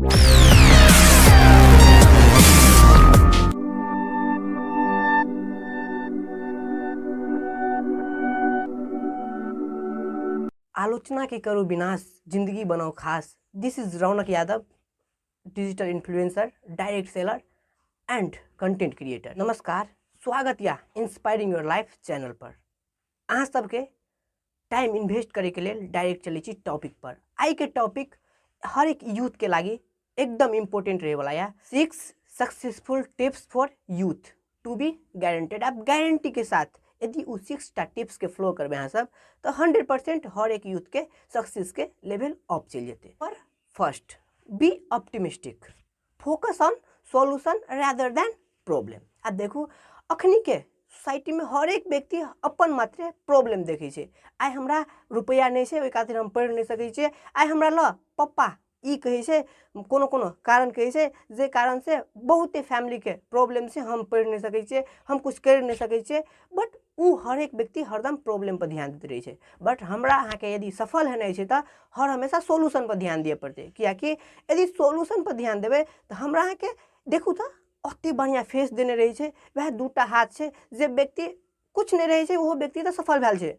आलोचना के करू विनाश, जिंदगी बनाओ खास। This is Raunak Yadav, digital influencer, direct seller and content creator. नमस्कार, स्वागत या इंस्पायरिंग your life channel पर। अहाँ सबके टाइम इन्वेस्ट करे के लेल डायरेक्ट चलै छी टॉपिक पर। आइ के टॉपिक हर एक यूथ के लागि एकदम इम्पोर्टेंट रहे वाला या 6 successful tips for youth to be guaranteed. आप गारंटी के साथ यदि उ 6 टा टिप्स के फ्लो करबै अहाँ सब तऽ 100% हर एक यूथ के सक्सेस के लेवल अप चलि जेतै। पर first, be optimistic, focus on solution rather than problem. आब देखू अखनी के सोसाइटी में हर एक व्यक्ति अपन मात्रे प्रॉब्लम देखै छै। आइ हमरा रुपैआ नहि छै, ओहि खातिर हम पढ़ि नहि सकै छियै। आइ हमरा लऽ पप्पा ई कहै छै, कोनो कोनो कारण कहै छै, जे कारण से बहुते फैमिलीके प्रॉब्लम छै, हम पढ़ि नहि सकै छियै, हम किछु करि नहि सकै छियै। बट ओ हर एक व्यक्ति हरदम प्रॉब्लम पर ध्यान दैत रहै छै। बट हमरा अहाँके यदि सफल हेनाइ छै तऽ हर हमेशा सोल्यूशन पर ध्यान दिअ पड़तै, किएकि यदि सोल्यूशन पर ध्यान देबै तऽ हमरा अहाँके देखू तऽ ओते बढ़िआँ फेस देने रहै छै, वएह दूटा हाथ छै, जे व्यक्ति किछु नहि रहै छै ओहो व्यक्ति तऽ सफल भेल छै।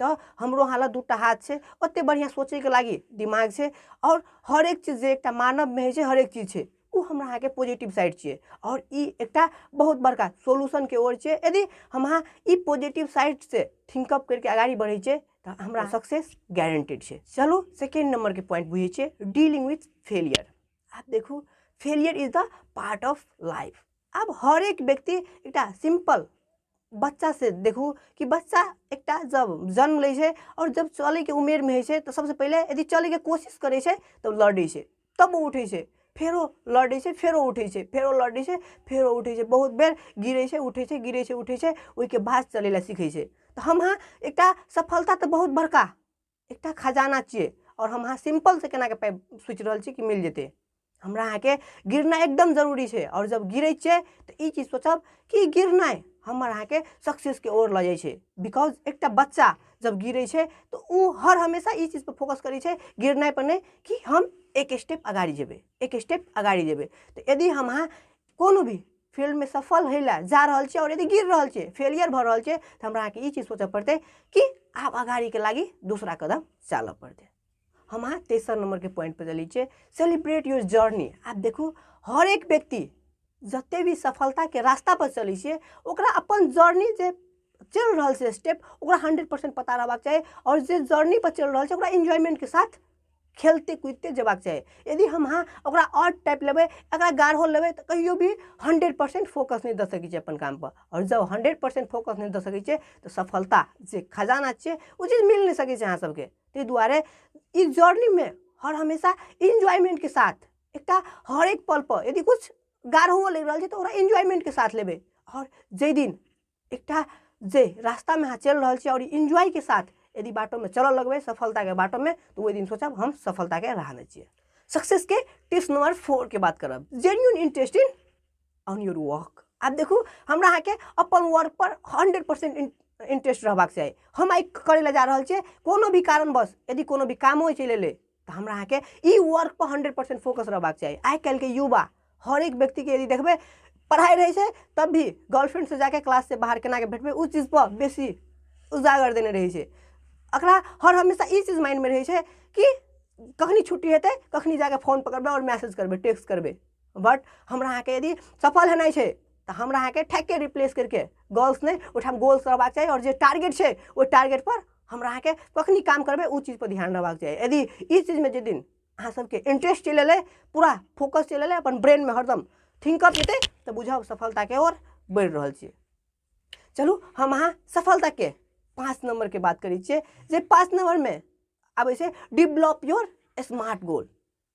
तऽ हमरो अहाँ लग दूटा हाथ छै, ओते बढ़िआँ सोचैके लागि दिमाग छै, आओर हर एक चीज जे एकटा मानवमे होइ छै हर एक चीज छै, ओ हमरा अहाँके पॉजिटिव साइड छियै। आओर ई एकटा बहुत बड़का सोल्यूशनके ओर छियै। यदि हम अहाँ ई पॉजिटिव साइडसँ थिंकअप करिके अगाडि बढ़ै छियै तऽ हमरा सक्सेस गारंटेड छै। चलू सेकेंड नंबरके पॉइंट बुझै छियै, डीलिंग विथ फेलियर। आब देखू, failure is the part of life. आब हर एक व्यक्ति एकटा सिंपल बच्चा से देखू कि बच्चा एकटा जब जन्म लै छै और जब चलैके उमेरमे होइ छै तऽ सबसँ पहिले यदि चलैके कोशिश करै छै तब लड़ै छै, तब ओ उठै छै, फेरो लड़ै छै, फेरो उठै छै, फेरो लड़ै छै, फेरो उठै छै, बहुत बेर गिरै छै, उठै छै, गिरै छै, उठै छै, ओहिके बाद चलै लए सीखै छै। तऽ हम अहाँ एकटा सफलता तऽ बहुत बड़का एकटा खजाना छियै, और हम अहाँ सिंपल से केनाके पाबि सोचि रहल छी कि मिल जेतै। हमरा अहाँके गिरनाइ एकदम जरूरी छै, और जब गिरै छियै तऽ ई चीज सोचब कि गिरनाइ हमर अहाँके सक्सेसके ओर लऽ जाइ छै। Because एकटा बच्चा जब गिरै छै तऽ ओ हर हमेशा ई चीजपर फोकस करै छै, गिरनाइ पर नहि, कि हम एक स्टेप अगाडि जेबै, एक स्टेप अगाडि जेबै। तऽ यदि हम अहाँ कोनो भी फील्डमे सफल होइ लए जा रहल छियै और यदि गिर रहल छियै, फेलियर भऽ रहल छियै, तऽ हमरा अहाँके ई चीज सोचऽ पड़तै कि आब अगाडिके लागि दोसरा कदम चालऽ पड़तै। हम अहाँ तेसर नंबरके पॉइंट पर चलै छियै, सेलिब्रेट your journey. आब देखू, हर एक व्यक्ति जते भी सफलताके रास्ता पर चलै छियै ओकरा अपन जर्नी जे चलि रहल छै स्टेप, ओकरा 100% पता रहबाक चाही, और जे जर्नी पर चलि रहल छै ओकरा एन्जॉयमेंटके साथ खेलते कूदते जेबाक चाही। यदि हम अहाँ ओकरा और टाइप लेबै, एकरा गाढ़ो लेबै, तऽ कहियो भी 100% फोकस नहि दऽ सकै छियै अपन काम पर। और जब 100% फोकस नहि दऽ सकै छियै तऽ सफलता जे खजाना छियै ओ चीज मिल नहि सकै छै अहाँ सबके। ताहि दुआरे ई जर्नीमे हर हमेशा एन्जॉयमेंटके साथ एकटा हर एक पल पर यदि कुछ गाढ़ो लागि रहल छै तऽ ओकरा एन्जॉयमेंटके साथ लेबै। और जाहि दिन एकटा जे रास्तामे अहाँ चलि रहल छी और एन्जॉयके साथ यदि बाटोमे चलऽ लगबै सफलताके बाटोमे, तऽ ओहि दिन सोचब हम सफलताके राहमे छियै। सक्सेसके टिप्स नंबर 4 के बात करब, genuine interest in on your work. आब देखू, हमरा अहाँके अपन वर्क पर 100% इंटरेस्ट रहबाक चाही। हम आइ करै लए जा रहल छियै, कोनो भी कारणवश यदि कोनो भी कामो चलि एलै तऽ हमरा अहाँके ई वर्क पर 100% फोकस रहबाक चाही। आइ काल्हिके युवा हर एक व्यक्तिके यदि देखबै, पढ़ाइ रहै छै तब भी गर्लफ्रेंड से जाके क्लास से बाहर केनाके भेटबै उस चीज पर बेसी उजागर देने रहै छै। एकरा हर हमेशा ई चीज माइंडमे रहै छै कि कखनी छुट्टी हेतै, कखनी जाके फोन पकड़बै आओर मैसेज करबै, टेक्स्ट करबै। बट हमरा अहाँके यदि सफल हेनाइ छै तऽ हमरा अहाँके ठेके रिप्लेस करके गर्ल्स नहि, ओहिठाम गोल्स रहबाक चाही, आओर जे टारगेट छै ओहि टारगेट पर हमरा अहाँके कखनी काम करबै ओ चीज पर ध्यान रहबाक चाही। यदि ई चीजमे जे दिन अहाँ सबके इंटरेस्ट चलि एलै, पूरा फोकस चलि एलै, अपन ब्रेनमे हरदम थिंकअप जेतै, तऽ बुझब सफलताके ओर बढ़ि रहल छियै। चलू हम अहाँ सफलताके 5 नंबरके बात करै छियै, जे 5 नंबरमे आबै छै डेवलप your smart गोल।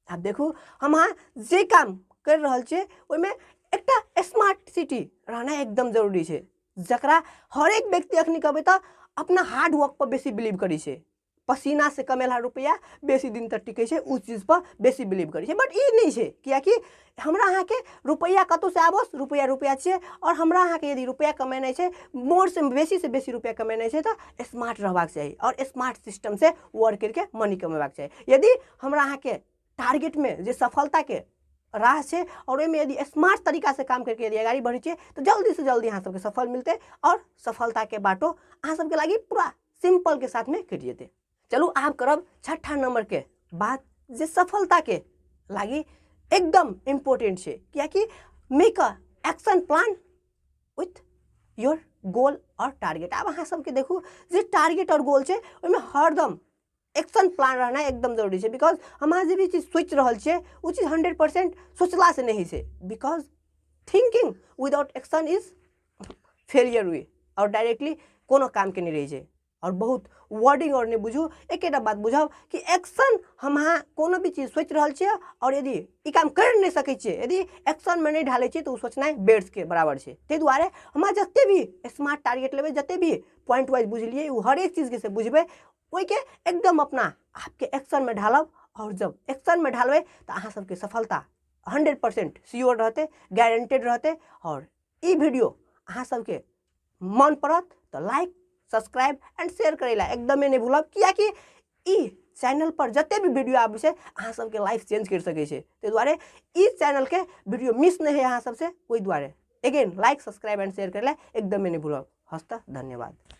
आब देखू, हम अहाँ जे काम करि रहल छियै ओहिमे एकटा स्मार्ट सिटी रहनाइ एकदम जरूरी छै, जकरा हर एक व्यक्ति अखनी कहबै तऽ अपना हार्ड वर्क पर बेसी बिलीव करै छै। पसीना से कमेलहा रुपैआ बेसी दिन तक टिकै छै, उस चीज पर बेसी बिलीव करै छै। बट ई नहि छै, किएकि हमरा अहाँके रुपैआ कतहुसँ आबो, रुपैआ रुपैआ छियै, आओर हमरा अहाँके यदि रुपैआ कमेनाइ छै, मोर से बेसी से बेसी रुपैआ कमेनाइ छै तऽ स्मार्ट रहबाक चाही, आओर स्मार्ट सिस्टम से वर्क करिके मनी कमेबाक चाही। यदि हमरा अहाँके टारगेट में जे सफलता के राह छै और ओहिमे यदि स्मार्ट तरीका से काम करके यदि अगाडि बढ़ै छियै तऽ जल्दी से जल्दी अहाँ सबके सफल मिलतै और सफलता के बाटो अहाँ सबके लागि पूरा सिंपल के साथ में कटि जेतै। चलू आब करब छठा नंबर के बात जे सफलता के लागि एकदम इम्पोर्टेंट छै, कियाकि make a action plan with your goal और टारगेट। आब अहाँ सबके देखू जे टारगेट और गोल छै ओहिमे हरदम एक्शन प्लान रहना एकदम जरूरी छै, because हम अहाँ जे भी चीज सोचि रहल छियै ओ चीज 100% सोचला से नहि होइ छै, because thinking without action is failure way और डायरेक्टली कोनो कामके नहि रहै छै। और बहुत वर्डिंग और नहीं बुझू, एकेटा बात बुझब कि एक्शन हम अहाँ कोनो भी चीज सोचि रहल छियै और यदि ई काम करि नहि सकै छियै, यदि एक्शनमे नहि ढालै छियै तऽ ओ सोचनाइ व्यर्थके बराबर छै। ताहि दुआरे हमरा जते भी स्मार्ट टारगेट लेबै, जते भी पॉइंट वाइज बुझलियै, ओ हरेक चीजके से बुझबै, ओहिके एकदम अपना आपके एक्शनमे ढालब और जब एक्शनमे ढालबै तऽ अहाँ सबके सफलता 100% श्योर रहतै, गारंटेड रहतै। और ई वीडियो अहाँ सबके मन पड़त तऽ लाइक सब्सक्राइब एंड शेयर करै ला एकदमे नहीं भूलब, कियाकि ई चैनल पर जते भी वीडियो आबै छै अहाँ सबके लाइफ चेंज कर सकै छै। ताहि दुआरे ई चैनल के वीडियो मिस नहीं है अहाँ सबसे, ओहि दुआरे again like subscribe and share करै ला एकदमे नहीं भूलब। हस्त धन्यवाद।